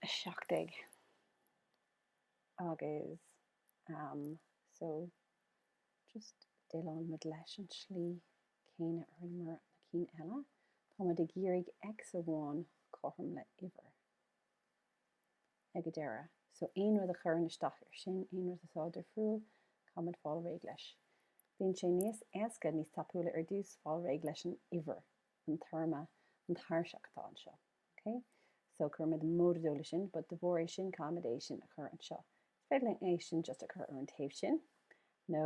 17. Agus so just déileálaimid leis an slí céanna a rinneamar na cinn eile. Táimid ag iarraidh x amháin cothrom le uimhir ag an deireadh. So aon rud a chuireann isteach ar sin, aon rud atá difriúil, caithfimid fáil réidh leis. Bíonn sé níos éasca, níos tapúla ar dtús fáil réidh leis an uimhir, an téarma, an tairseach atá anseo. Ok? So cuirimid móide 2 leis sin, but de bharr é sin caithfimid é sin a chur anseo. Is féidir linn é sin just a chur ar an taobh sin, nó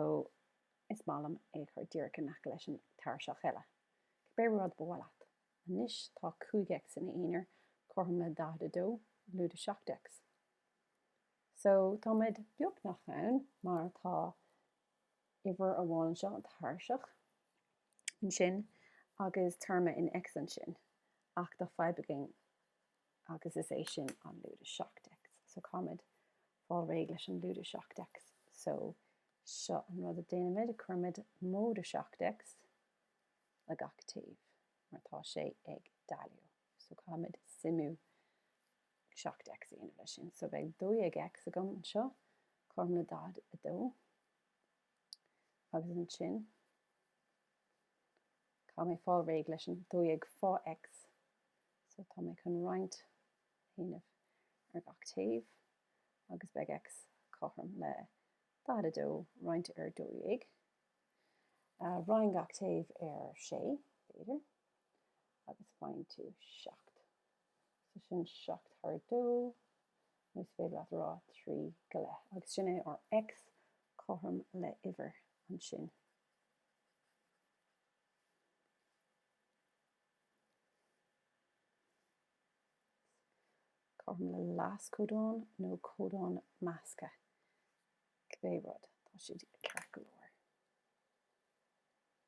is maith liom é a chur díreach in aice leis an tairseach eile. Cibé rud ba mhaith leat. Anois tá 5x ina aonar cothrom le 42 lúide 7x. So táimid beagnach ann mar tá uimhir amháin anseo, an tairseach, ansin agus téarma in x ansin ach tá fadhb againn agus is é sin an lúide 7x. So caithfimid fáil réidh leis an lúide 7x. So seo an rud a déanaimid, cuirimid móide 7x le gach taobh mar tá sé ag dealú. So caithfimid suimiú 7x a dhéanamh leis sin. So beidh 12x agam anseo, cothrom le 42. Agus ansin, caithfidh mé fáil réidh leis an 12 fá x. So tá mé chun roinnt a dhéanamh ar gach taobh agus beidh x cothrom le 42 roinnt ar 12. Roinn gach taobh ar 6, b'fhéidir, agus faigheann tú 7. So sin 7 thar 2, nó is féidir leat a rá 3 go leith. Agus sin é ár x cothrom le uimhir ansin. Cothrom le leaschódán nó códán measctha, cibé rud, tá siad ceart go leor.